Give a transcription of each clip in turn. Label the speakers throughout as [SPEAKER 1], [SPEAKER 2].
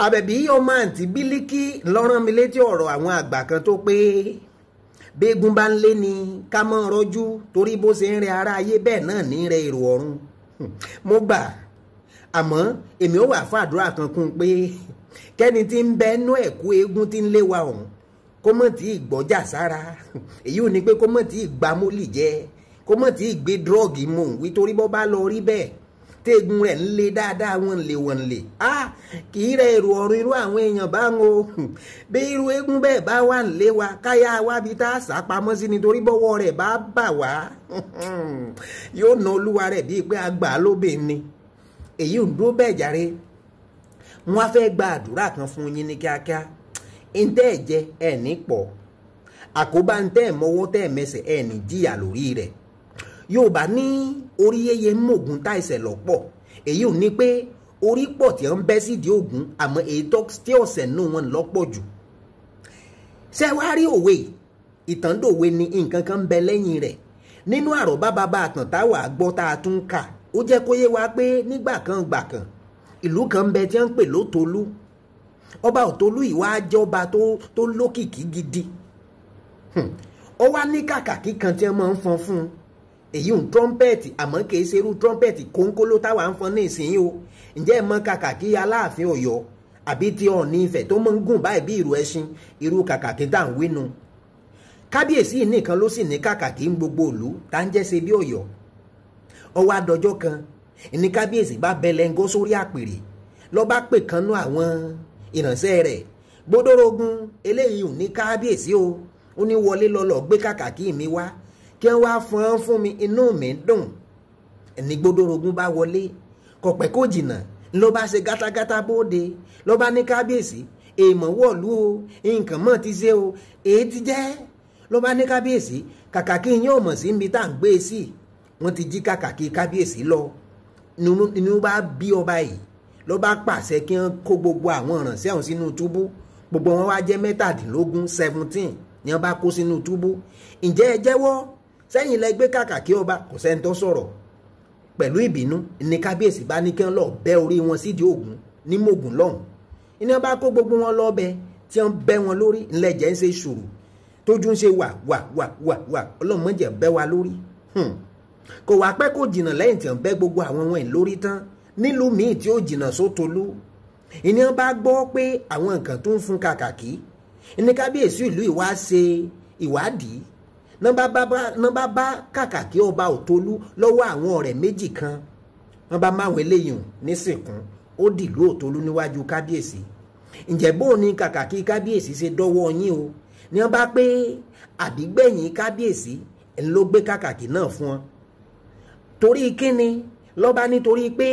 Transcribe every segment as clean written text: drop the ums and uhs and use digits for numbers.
[SPEAKER 1] Àbẹ̀bí ọmọ àǹtí Bílíkì lọ́rán mi létí ọ̀rọ̀ àwọn àgbà kan tó pé béégún bá ń lé ni ká mọ́ rọ́jú, torí bó ṣe ń rẹ ara ayé bẹ́ẹ̀ náà ní rẹ èrò ọ̀run. Mo gbà, àmọ́ èmi ò wà fàdúrà kan kún un pé kẹ́ni tí ń bẹ nú ẹ̀kú eégún tí ń lé wa ọ̀hún kó mọ̀ tí ì gbọ́jà sára. Èyí ò ní pé kó mọ̀ tí ì gbá mólì jẹ, kó mọ̀ tí ì gbé dírọ́ọ̀gì mò ń wí, torí bọ́ bá lọ rí bẹ́ẹ̀ téegun rẹ̀ ń lé dáadáa, wọ́n ń lé wọ́n ń lé. Kì í rẹ èrò ọ̀run irú àwọn èèyàn bá ń o. Bí irú eégún bẹ́ẹ̀ bá wà ń lé wa, káyà wá bí tá a sá pamọ́ sí, nítorí bọ́wọ́ rẹ̀ bá bà wá yóò na olúwa rẹ̀ bíi pé àgbà lóbìn ni. Èyí ò ń dúró bẹ́ẹ̀ jàre. Wọ́n á fẹ́ gba àdúrà kan fún yín ní kíákíá. Ntẹ́ ẹ̀ jẹ ẹ̀ ní pọ̀, àkóbá ntẹ́ ẹ̀ mọ́wọ́ tẹ́ ẹ̀ mẹsẹ̀ ẹ̀ ní jìyà lórí rẹ̀. Yorùbá ní orí yéye mògùn táìsẹ̀ lọ́pọ̀. Èyí ò ní pé orí pọ̀ tí ń bẹ́ sídìí ògùn, àmọ́ èyí tí ọ̀sẹ̀ nù wọn lọ́pọ̀ jù. Ṣé wàá rí òwe ìtàndòwe ni nǹkan kan ń bẹ lẹ́yìn rẹ̀. Nínú àròbá bàbá àtàn táwa gbọ́ tá a tún kà, ó jẹ́ kó yé wa pé nígbà kan gbà kan ìlú kan ń bẹ tí wọ́n ń pè lótolú. Ọba Òtolú yìí wá jẹ́ ọba tó lókìkí gidi. Ó wá ní kàkàkí kan tí wọ́n máa ń fọn fún un. Èyí ń trọ́mpẹ́ẹ̀tì, àmọ́ kìí ṣe irú trọ́mpẹ́ẹ̀tì kónkóló táwa ń fọn ní ìsinyìí o. Ǹjẹ́ ẹ mọ̀ kàkàkí Aláàfin Ọ̀yọ́ àbí ti Ọọ̀ni Ifẹ̀ tó máa ń gùn báyìí bí ìrù ẹṣin, irú kàkàkí tá à ń wínu. Kábíyèsí nìkan ló sì ní kàkàkí ń gbogbo ìlú tá ń jẹ́ ṣe bí Ọ̀yọ́. Ó wá dọjọ́ kan ní kábíyèsí bá bẹlẹ́ngọ́ sórí àpèrè, ló bá pè kanú àwọn ìránṣẹ́ rẹ̀. Gbódórógún eléyìí ò ní kábíyèsí o, ó ní wọlé lọ́lọ́ gbé kàkàkí mi wá kí wọ́n wá fọ́n fún mi, inú mi dùn. Ní Gbódórógún bá wọlé, kò pẹ́ kò jìnnà ló bá ṣe gátágátá bóde, ló bá ní kábíyèsí èèmọ̀ wọ̀lú o, nǹkan mọ̀ ti ṣe o, èyí ti jẹ́. Ló bá ní kábíyèsí kàkàkí yín ò mọ̀ sí ibi tá à ń gbé e sí, wọ́n ti jí kàkàkí kábíyèsí lọ. Inú bá bí ọba yìí, ló bá pàṣẹ kí wọ́n kó gbogbo àwọn ìránṣẹ́ ọ̀hún sínú túbú. Gbogbo wọn wá jẹ́ 17, 17 ni wọ́n bá kó sínú túbú. Ǹjẹ́ ẹ jẹ́wọ́ sẹ́yìn lẹ gbé kàkàkí ọba? Kò sẹ́ni tó sọ̀rọ̀. Pẹ̀lú ìbínú ní kábíyèsí bá ní kí wọ́n lọ bẹ́ orí wọn sídìí Ògún ní Mògùn lọ́hùn. Iná bá kó gbogbo wọn lọ́bẹ tí wọ́n bẹ́ wọn lórí, ńlẹ̀jẹ̀ ń ṣe ṣùrù tójú ń ṣe wà wà wà wà wà, ọlọ́mọdé bẹ́ wa lórí. Kò wá pẹ́ kò jìnnà lẹ́yìn tí wọ́n bẹ́ gbogbo àwọn wọn lórí tán, nílùú míì tí ó jìnnà sótolú, ìní bá gbọ́ pé àwọn nǹkan tó ń fún kàkàkí. Ní kábíyèsí ìlú ìwá ṣe ìwádìí, nọ́n bá bá kàkàkí ọba Òtolú lọ́wọ́ àwọn ọ̀rẹ́ méjì kan. Wọ́n bá máwọn eléyìí nísìnkún, ó dìlú Òtolú níwájú kábíyèsí. Ǹjẹ́ bó ni kàkàkí kábíyèsí ṣe dọ́wọ́ yín o? Ní wọ́n bá pé àbígbẹ̀yìn kábíyèsí ń ló gbé kàkàkí náà fún wọn. Torí kíni? Lọ́ba nítorí pé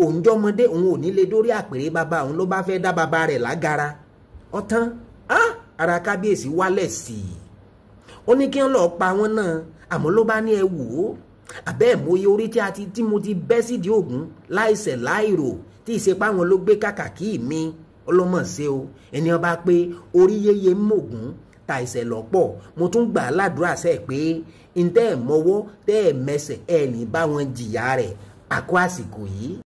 [SPEAKER 1] òun jọmọdé, òun ò ní lè dórí àpèrè bàbá òun, ló bá fẹ́ dá bàbá rẹ̀ lágara. Ọ̀tán ara kábíyèsí wálẹ̀ sí i. Ó ní kí wọ́n lọ́ọ́ pa wọ́n náà, àmọ́ ló bá ní ẹ wò ó, àbẹ́ ìmọ̀ye orí tí mo ti bẹ́ sídìí Ògún láìṣẹ̀ láìrò tí ìṣepá wọn ló gbé kàkàkí mi, ọlọ́mọ̀ ṣe o. Ẹni ọba pé orí yéye mògùn ta ìṣẹ̀ lọ́pọ̀. Mo tún gbà á ládùúrà sẹ́ pé ntẹ́ ẹ̀ mọ́wọ́ tẹ́ ẹ̀ mẹsẹ̀ ẹ̀ ní bá wọn jìyà rẹ̀. Àkó àsìkò yìí.